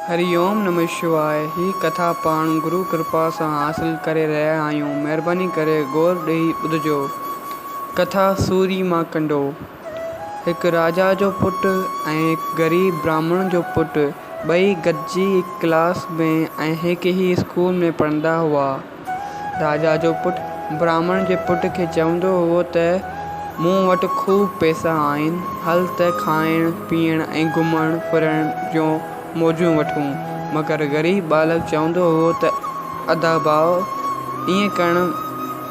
هري اوم نمه شواء هي ڪٿا پاڻ گرو ڪرپا سان حاصل ڪري رهيا آهيون مهرباني ڪري غور ڏئي ٻڌجو. ڪٿا سوري مان ڪنڊو. هڪ راجا جو پٽ ۽ هڪ غريب براهمڻ جو پٽ ٻئي گڏجي هڪ ڪلاس ۾ ۽ هڪ ئي اسڪول ۾ پڙهندا هئا. راجا جو پٽ براهمڻ جي پٽ کي چوندو هئو ته مون وٽ خوب پئسا آهن، هل ته کائڻ پيئڻ ۽ گهمڻ ڦرڻ جون موجون وٺون. مگر غريب ٻالڪ چوندو هئو ته ادا ڀاء، ائين ڪرڻ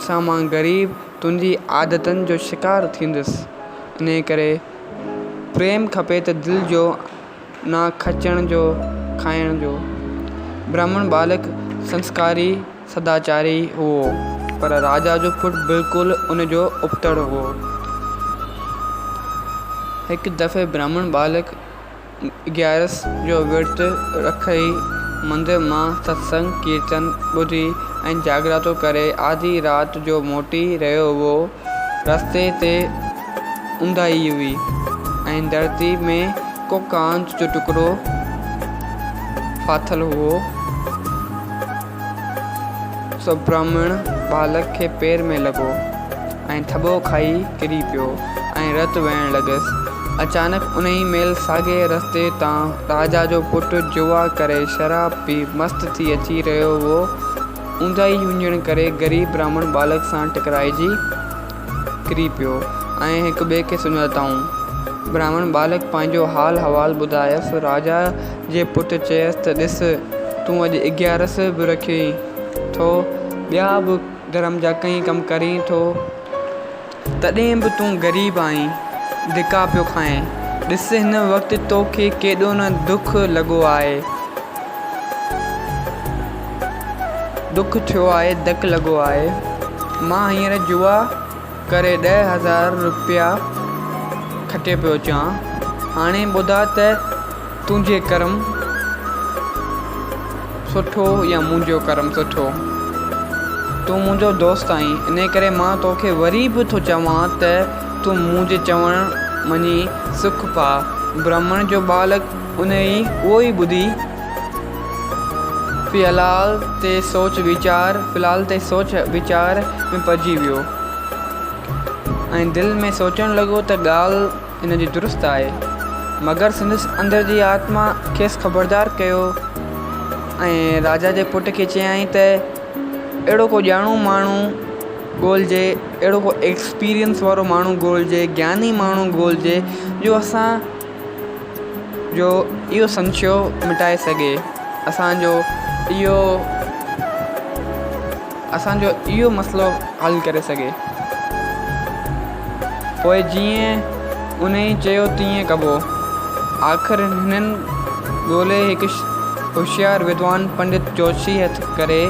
سان مان غريب تنهنجي عادتن جو شڪار ٿيندس. انهيء ڪري پريم کپي ته دل جو نه کچڻ جو کائڻ جو. برهمڻ ٻالڪ سنسڪاري سداچاري هئو، پر راجا جو پٽ بلڪل ان جو ابتڙ هئو. هڪ دفعي برهمڻ ٻالڪ اگيارس جو ورت رکي مندر مان ستسنگ ڪيرتن ٻڌي ۽ جاڳراتو ڪري آڌي رات جو موٽي رهيو هئو. رستي تي اونداهي هئي ۽ ڌرتي ۾ ڪو ڪانچ جو ٽڪرو ڦاٿل هئو. سو برهمڻ ٻالڪ کي پير ۾ لڳو ۽ ٿٻو کائي ڪري پيو ۽ رت وهڻ لڳس. اچانڪ انهي مهل ساڳئي رستي تان راجا جو پٽ جوا ڪري شراب پي مست ٿي اچي رهيو هئو. اونداهي هجڻ ڪري غريب براهمڻ ٻالڪ سان ٽڪرائجي ڪري پيو ۽ هڪ ٻئي کي سڃاتائون. براهمڻ ٻالڪ پنهنجو حال حوال ٻڌايس. راجا جي پٽ چيس ته ڏس تون اڄ اگيارس به رکين ٿو، ٻيا به ڌرم جا ڪئين ڪم ڪرين ٿو، تڏهن به تون غريب آهين، ڌڪا پيو کائين. ڏس هن وقت توکي ڪيڏو نه دک لڳو آهي. دک ٿيو آهي، ڌڪ لڳو آهي. مان هينئر جوا ڪري 10,000 رپيا کٽي پيو اچان. هاڻي ٻڌاء ته تنهنجي ڪرم سٺو يا منهنجو ڪرم سٺو؟ تون منهنجو دوست آهين، انهيء ڪري مان توکي وري به ٿو چوان ته تون منهنجي چوڻ مڃي سک پاء. برهمڻ جو ٻالڪ انهيء اهو ئي ٻڌي في الحال تي سوچ ويچار في الحال تي سوچ ويچار ۾ پئجي ويو ۽ دل ۾ سوچڻ لڳو ته ڳالهه هن جي درست آهي. مگر سندس اندر جي آتما کيس خبردار ڪيو ۽ راجا جي پٽ کي چيائين ته اهڙو ڪو ڄاڻو ماڻهو ڳولجي، اهڙو ڪو ايڪسپيرينس وارو ماڻهو ڳولجي، گياني ماڻهو ڳولجي جو اسان جو اهو سنشيو مٽائي سگهي، اسان جو اهو اسان جو اهو مسئلو حل ڪري سگهي. پوء جيئن انهيء چيو تيئن ڪبو. آخر هنن ڳولي هڪ هوشيار ودوان پنڊت جوشي هٿ ڪري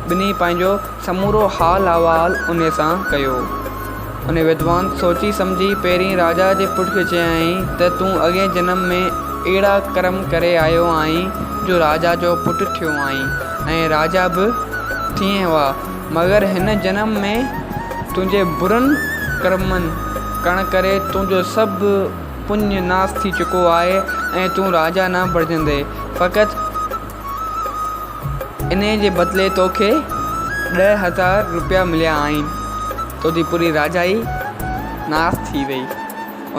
ٻنهي پنهنجو سمورو حال احوال انهي سان ڪيو. انهي ودوان سوچي سمجهي پهرين راجا جي پٽ کي چيائين ته تون اڳئين جنم ۾ اهڙا ڪرم ڪري آيو آهين جو راجا جو پٽ ٿيو آهين ۽ راجا به ٿئين هئا مگر هن جنم ۾ تنهنجي برن ڪرمن ڪرڻ ڪري تنهنجو سڀ پڃ ناس ٿي چڪو آهي ۽ تون راجا نه بڻجندين فقط انهيء جي بدلي توکي 10,000 روپيا مليا آهن تنهنجي پوري راجائي ناس ٿي وئي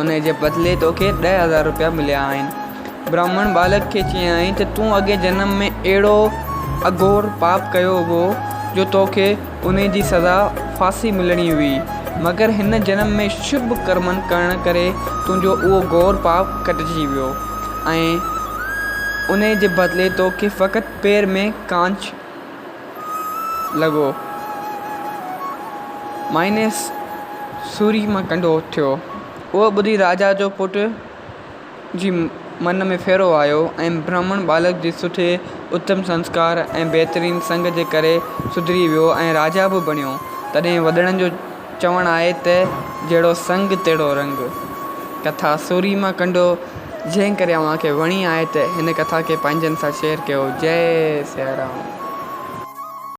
انهيء جي بدلي توکي 10,000 روپيا مليا آهن. براهمڻ ٻالڪ کي چيائين ته تون اڳئين جنم ۾ اهڙو اگهور پاپ ڪيو هئو جو توکي انهي جي سزا ڦاسي ملڻي هئي، مگر هن جنم ۾ شڀ ڪرمن ڪرڻ ڪري تنهنجو اهو گهور پاپ ڪٽجي ويو ۽ انهي جي بدلي توکي فقط پير ۾ ڪانچ لڳو. مائنس سوري مان ڪنڍو ٿيو. اهو ٻڌي راجا جو پٽ جي من ۾ ڦيرو آيو ۽ برهمڻ ٻالڪ جي سٺي اتم سنسڪار ۽ بهترين سنگ جي ڪري سڌري ويو ۽ راجا به بڻيو. تڏهن وڏڙن جو چوڻ آهي ته جهڙو سنگ تهڙو رنگ. ڪٿا سوري مان ڪنڍو جنهن ڪري اوهان کي وڻي آهي ته هن ڪٿا کي پنهنجن سان شيئر ڪيو. جئي سيارام.